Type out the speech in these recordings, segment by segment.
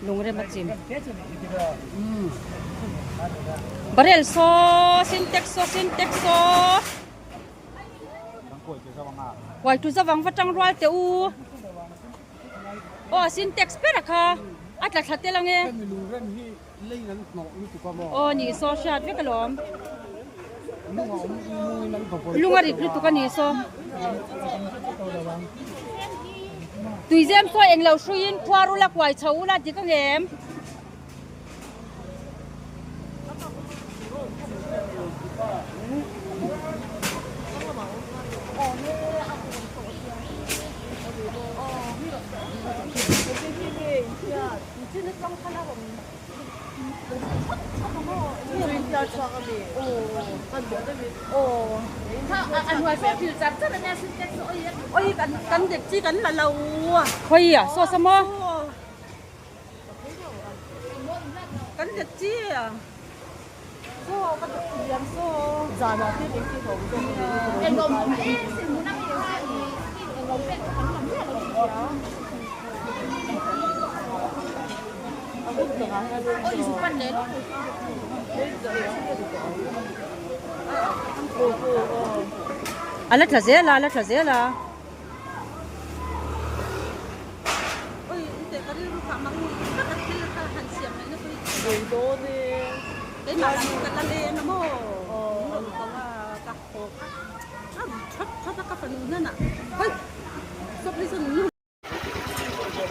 Lungrem a chim. Barrel saw sintex saw sintex saw. Kuai tu zawang va tang rual teh u. Aw sintex ber a kha a tla thla tel ange. Aw ni saw hriat vek alawm. Lung a rit lutuk a ni saw. Tuizem saw englo hruiin khuar ula kuai chho ula dik angem. Khawi a saw sa maw? A la tla zel a, a la tla zel a.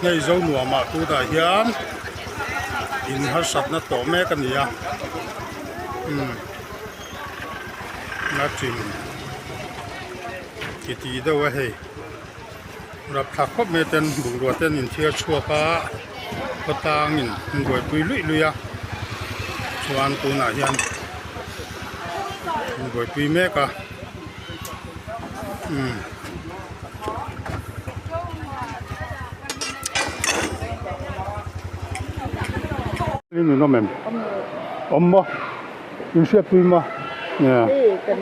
Hei zo nuamah tunah hian in harsatna tawh mek a ni a umm a chin ti ti deuh a hei rapthlak khawp mai ten bungrua ten in thiar chhuak a khawtlang in an buaipui luih luih a chuan tunah hian an buaipui mek a umm. In awm em? Awm maw? In hriatpui maw? Hei kan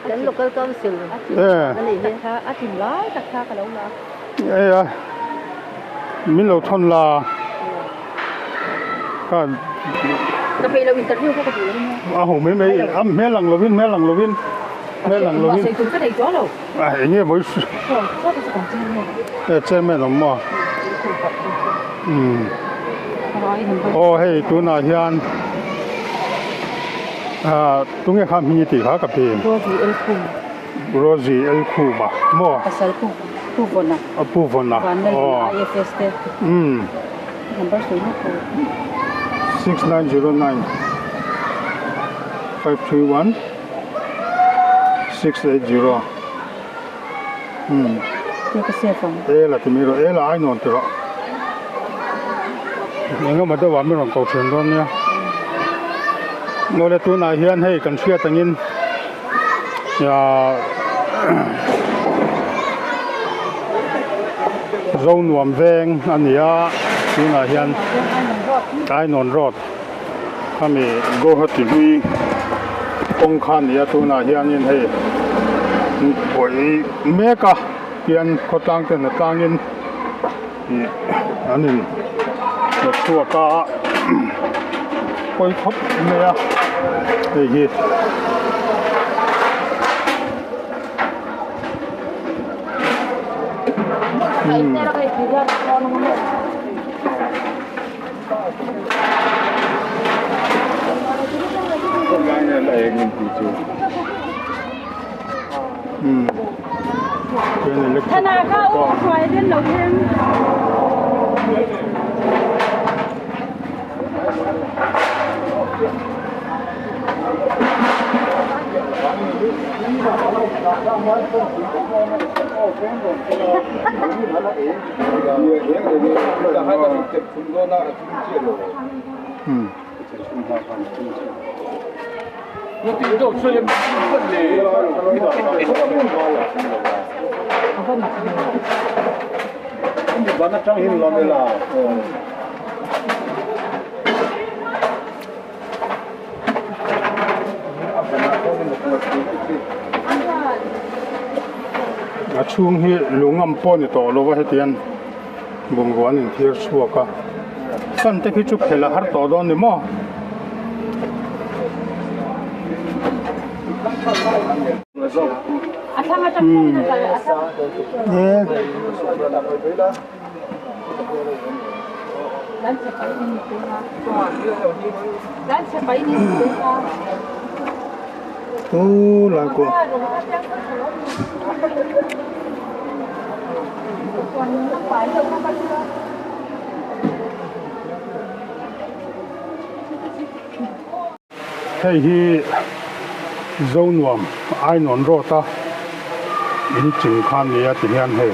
kan local council a nih hi. A tlin lai tak kha ka lo la. Hei a min lo thawn la khan. Ka peih lo interview kha ka duh lo nia. A ho mai mai a hmel ang lovin hmel ang lovin hmel ang lovin. Sawi tur ka nei tawh lo. A eng nge mawi he chairman awm maw umm aw hei tunah hian ah tunge kha hming i tih kha ka pi Rosie L Khuma maw a pu Vawna aw umm 6909 531. 680 umm e la ti mai rawh e la ai nuam ti rawh eng emaw deuh ah min rawn ko thin dawn nia awle tunah hian hei kan hriat angin ah Zonuam veng a ni a tunah hian Ainawn road. Khami Guwahati hlui kawng kha a ni a tunah hianin hei buai mek a hian khawtlang te hna tlangin ih an in hnawt chhuak a pawi khawp mai a hei hi. A chhung hi lung am pawh a ni tawh lo va hetiang bungrua an inthiar chhuak a. Fan te khi chu phelh a har tawh dawn ni maw? Hei hi Zonuam Ainawn Road a in chim kha a ni a ti hian hei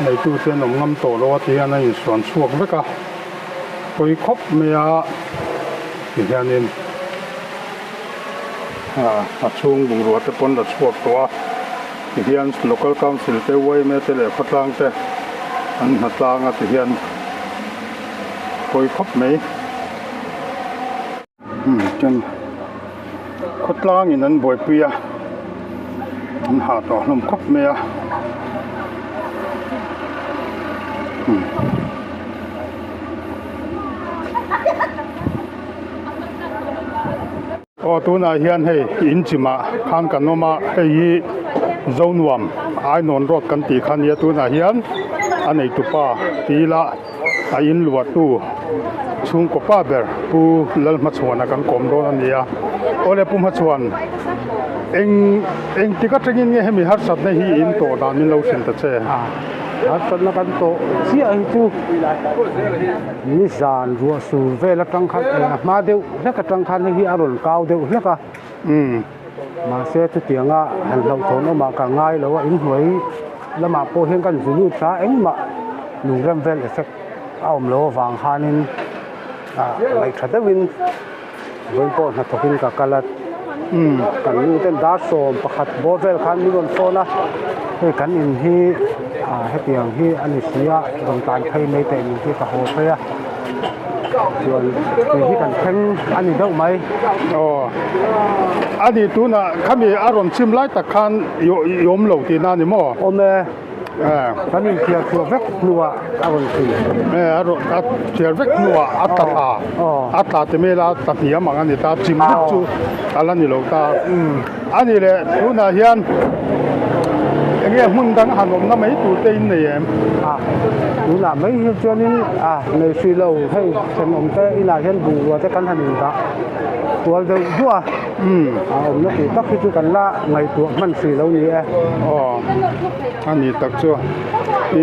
neitu te an awm ngam tawh lo a ti hian a insuan chhuak vek a pawi khawp mai a ti hianin a chhung bungrua te pawn la chhuak tawh a ti hian local council te yma te leh khawtlang te an hnatlang a ti hian pawi khawp mai. Umm chuan khawtlangin an buaipui a an hah tawh hlawm khawp mai a umm. Aw tunah hian hei in chimah khan kan awm a hei hi Zonuam Ainawn road kan tih kha nia tunah hian a neitupa ti ila a in luahtu chhungkaw pa ber Pu Lalhmachhuana kan kawm dawn a ni a awle Pu Hmachhuan eng engtik atangin nge hemi harsatna hi in tawh dan min lo hrilh ta che. Harsatna kan tawh chiah hi chu nizan ruah sur vel atang khan eng a hma deuh hlek atang khan hei hi a rawn kau deuh hlek a mahse chutianga han hlauhthawn awmah ka ngai lo a inhnuai lamah pawh hian kan zu lut a engmah lungrem vel effect a awm loh avang khanin ah ngaih tha deuhin vawiin pawh hnathawkin ka kal a kan nu ten dar 11 bawr vel khan min rawn phone a hei kan in hi ah hetiang hi a ni si a rawn tlan phei mai teh min tih ka haw phei a chuan tui hi kan thleng a ni deuh mai. Aw a ni tunah khami a rawn chim lai tak khan i awm lo tihna a ni maw? Awm e. Kan inthiar chhuah vek hnuah a rawn chim. A rawn a thiar vek hnuah a tla thla a tla ti mai la tla hniam ang a ni ta chim vek chu a la ni lo ta. A ni leh tunah hian eng nge hmun dang han awmna mai tur te in nei em? Tunah mai hi chuanin a nei hrih lo hei thenawm te inah hian bungrua te kan han indah kual deuh duah a. A awmna tih tak hi chu kan la ngaihtuah hman hrih lo ni e. Aw a ni tak chu i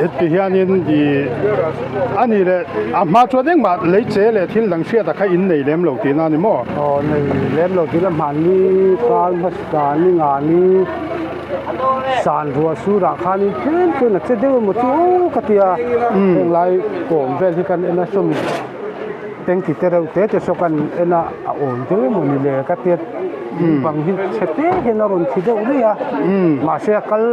heti hianin i a ni leh a hma chuan engmah lei che leh thil dang hriat a kha in nei lem lo tihna a ni maw? Aw nei lem lo tihna hmanni kal hmasa ni nga ni san ruah surah khanin tlem chuan a che deuh emaw chu aw ka tia henglai kawm vel hi kan en a sawmi. Tanky te reuh te te saw kan en a a awm deuh emaw ni le ka tia bang hi chhe te hian a rawn thi deuh rih a mahse a kal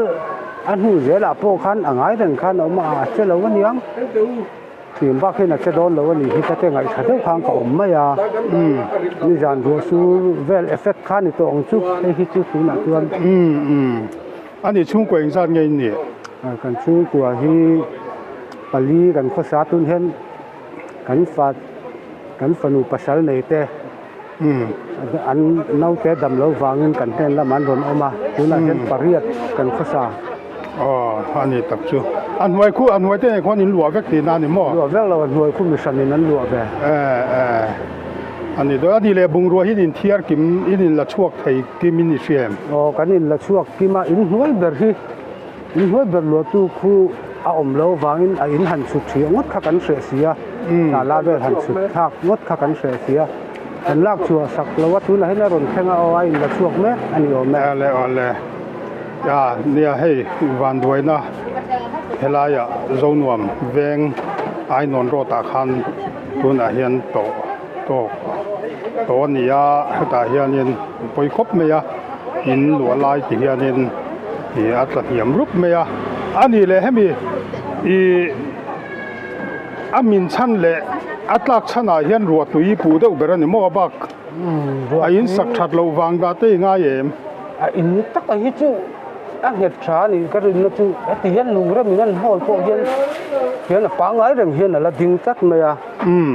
a hnu zelah pawh khan a ngai reng khan a awm a a che lo aniang tih bak hian a che dawn lo a nih hi ka te ngaihthla deuh khan ka awm mai a nizan ruah sur vel effect kha a ni tawh ang chu hei hi chu tunah chuan. A ni chhungkua engzat nge in nih? Kan chhungkua hi pali kan khawsa tun hian. Kan fa kan fanu pasal nei te an naute dam lo vangin kan hnen lamah an rawn awm a tunah hian pariat kan khawsa. Aw a ni tak chu a hnuai khu a hnuai te nen khuan in luah vek tihna a ni maw? Luah vek lo a hnuai khu mi hranin an luah ve. Eh eh a ni dawn a ni leh bungrua hi in inthiar kim in inla chhuak thei kim in i hria em? Aw kan inla chhuak kim a inhnuai ber hi. In hnuai ber luahtu khu a awm lo vangin a in han chhut ṭhih ngawt kha kan hreh si a, tala vel han chhut thlak ngawt kha kan hreh si a, kan lak chhuah sak lo a, tunah hian a rawn thleng a, aw a inla chhuak mek a ni awm e. Awle awle, a nia hei vanduaina helaiah Zonuam veng Ainawn road ah khan tunah hian tawh tawk tawh a ni a, hetah hianin pawi khawp mai a, in luah lai ti hianin. Ih a tla hniam rup mai a, a nih leh hemi ih a min chhan leh a tlak chhanah hian ruah tui puh deuh ber a ni maw a bak a in sak that loh vang dah te i ngai em? A in taka hi chu A nghet tha a nih ka rinna chu heti hian lungrem in an hawl pawh hian hian a pangngai reng hian a la ding tlat mai a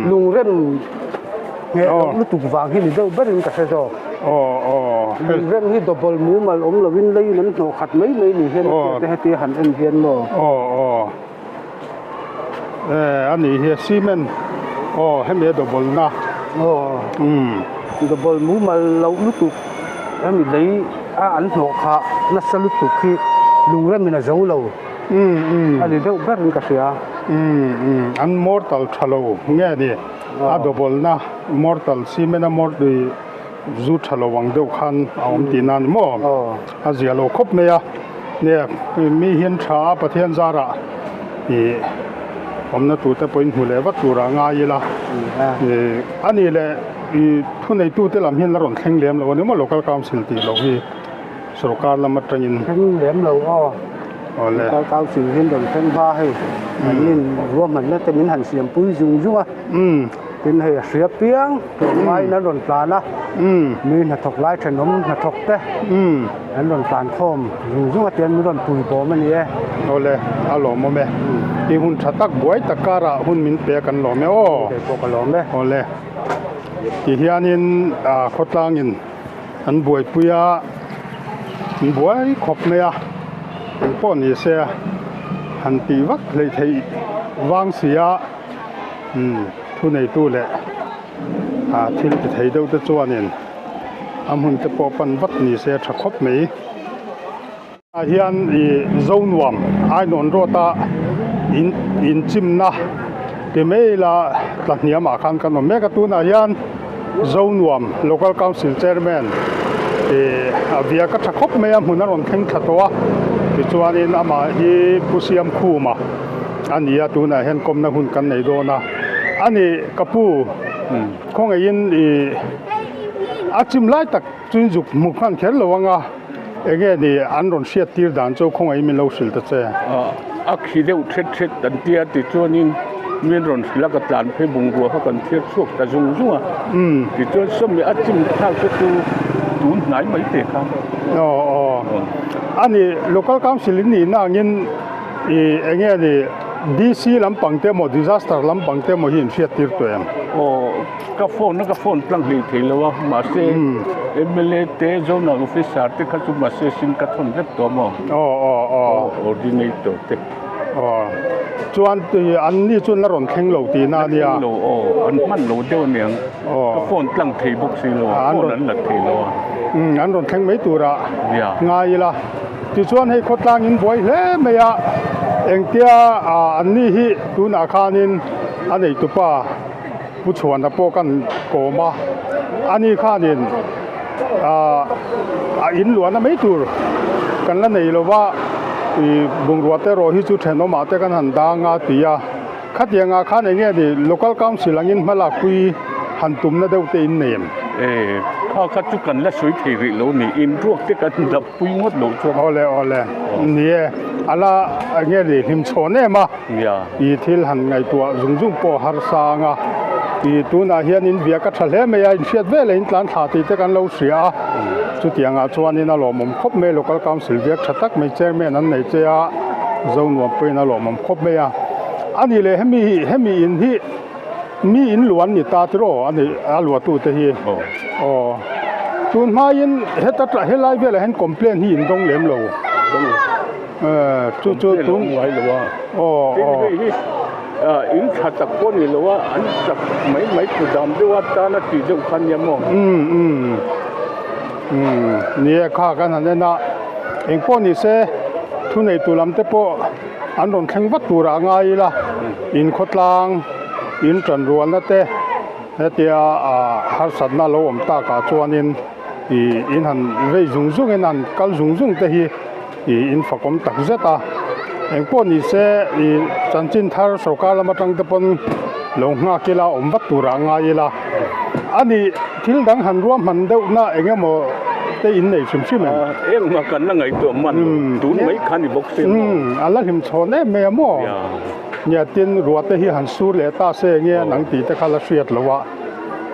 lungrem ngheh loh lutuk vang hi ni deuh berin ka hre zawk lungrem hi double mumal awm lovin leiin an hnawh khat mai mai ni hian a hriat a heti a han en hian maw. A nih hi cement aw hemi a double na aw double mumal loh lutuk hemi lei a an hnawh khah nasa lutuk hi lungremin a zo lo a ni deuh berin ka hria an mortal tha lo nge ni a double na mortal cement a mortal zu tha lo ang deuh khan a awm tihna a ni maw a zia lo khawp mai a nia mi hian tha a Pathian zarah ih awmna tur te pawhin hmu leh vat tur ah ngai ila ih a nih leh ih thuneitu te lam hian la rawn thleng lem lo a ni maw local council tih loh hi sorkar lam atangin thleng lem lo aw local council hian rawn thleng hma hei an in ruahmanna te min han siampui zung zung a. Tin hei a hria piang tlawmngaiin an rawn tlan a, mi hnathawk lai thenawm hnathawk te an rawn tlan khawm zung zung a tian min rawn pui bawm a ni e. Awle, a lawmawm e. I hun tha tak buai tak karah hun min pe a kan lawm e aw. Kei pawh ka lawm e. Awle, ti hianin khawtlangin an buaipui a, an buai khawp mai a, engpawh ni se han tih vak hleihtheih vang si a. Thuneitu leh thil ti thei deuh te chuanin a hmun te pawh pan vat ni se a tha khawp mai. Ah hian ih Zonuam Ainawn Road a in inchimna ti mai ila tlahniam ah khan kan awm mek a tunah hian Zonuam Local Council Chairman ih a viak a tha khawp mai a hmun a rawn thleng thla tawh a tichuanin amah hi Pu Siamkhuma. A ni a, tunah hian kawmna hun kan nei dawn a. A ni, ka pu, khawngaihin i a chim lai tak chu in zuk hmu hman kher lo ang a, eng nge ni an rawn hriat tir dan chu khawngaihin min lo hrilh ta che. A khi deuh thet thet an tia tichuanin min rawn hrilh a, ka tlan phei bungrua kha kan thlir chhuak ta zung zung a. Tichuan sawmi a chim thlak te chu tun hnai mai te khan. Aw aw. A ni, Local Council in nihna angin. Ih eng nge ni DC lampang te emaw disaster lampang te emaw hi in hriat tir tawh em? Aw ka phone a ka phone tlang hlei thei lo a mahse mla te zonal officer te kha chu mahse sin ka thawn vek tawh maw? Aw aw aw Coordinator te. Aw chuan an ni chuan la rawn thleng lo tihna a nia. La thleng lo aw an hman lo deuh aniang ka phone tlang thei bawk si lo a phone an la thei lo a. An rawn thleng mai turah ngai ila. Tichuan hei khawtlang in buai hle mai a, engtia an ni hi tunah khanin a neitupa Pu Chhuana pawh kan kawm a, ani khanin a in luahna mai tur kan la nei lova ih bungrua te erawh hi chu thenawmah te kan han dang a ti a, khatiangah khan eng nge ni local council angin hmalakpui han tumna deuh te in nei em? E, kha kha chu kan la sawi thei rih lo ni, inruak te kan dap. Pui ngawt loh chuan. Awle awle ni e, a la eng nge ni hlim chhawn em a, i thil han ngaihtuah zung zung pawh har sang a, i tunah hian in viak a tha hle mai a, in hriat vel ah in tlan thla tih te kan lo hria a, chutiang ah chuanin a lawmawm khawp mai local council viak tha tak mai chairman an nei che a, Zonuam pawhin a lawmawm khawp mai a, a nih leh hemi hemi in hi Mi in luan ni ta tiraw a nih a luatute hi aw tun hmain heta helai velah hian complaint hi in dawng lem lo chu chu tun aw aw in tha tak pawh ni lo a an chak mai mai thu dam deuh a tan a tih deuh kha nia maw um um um ni e kha kan han en a engpawh ni se thuneitu lam te pawh An rawn thleng vat turah a ngai ila, in khawtlang, in tanrualna te hetia harsatna lo awm takah chuanin ih in han vei zung zungin han kal zung zung te hi ih in fakawm tak zet a. Engpawh ni se ih chanchin thar sorkar lam atang te pawn lo nghak ila awm vat turah a ngai ila. A nih thil dang han ruahman deuhna eng emaw te in nei hrim hrim em? Engmah kan la ngaihtuah hman lo, tun mai kha ni bawk se maw? A la hlim chhawn em mai a maw? Nia tin ruah te hi han sur leh ta se nge nang tih te kha la hriat loh a,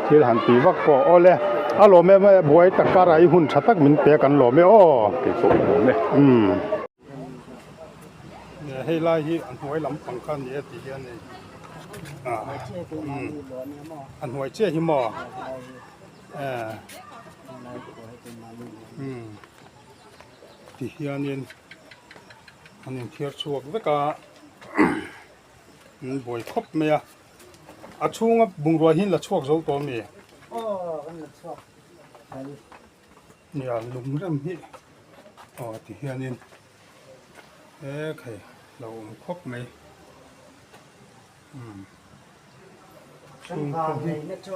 thil han tih vak pawh awle. A lawm em e, buai tak karah i hun tha tak min pe kan lawm e aw. Kei pawh ka lawm e. Umm. Hei lai hi a hnuai lampang kha a ni e tih hi a ni. A hnuai chiah hi maw? Umm. Ti hianin an inthiar chhuak vek a. An buai khawp mai a. A chhunga bungrua hi la chhuak zo tawh ami? Aw kan la chhuak fel. Nia lung rem hi aw ti hianin e khai lo awm khawp mai. Umm. Chhung pawh hi. Neihna chu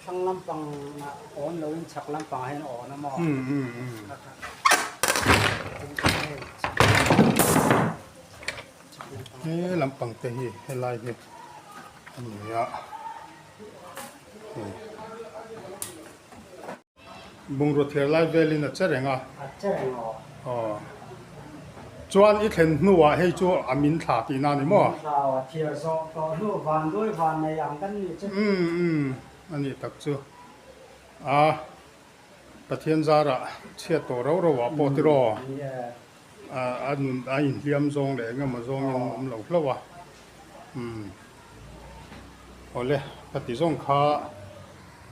thlang lampang ah awn loin chhak lampang ah hian a awn a maw? Umm umm umm. He lampang te hi helai hi a ni a hei bungraw thiar lai velin a che reng a aw chuan i thlen hnuah hei chu a min thla tihna a ni maw umm umm a nih tak chu a Pathian zarah chhiat tawh rau rau ah pawh tiraw. A nun a inhliam zawng leh eng emaw zawngin a awm lo hlauh a, umm awle ka ti zawng kha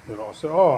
ni rawh se aw.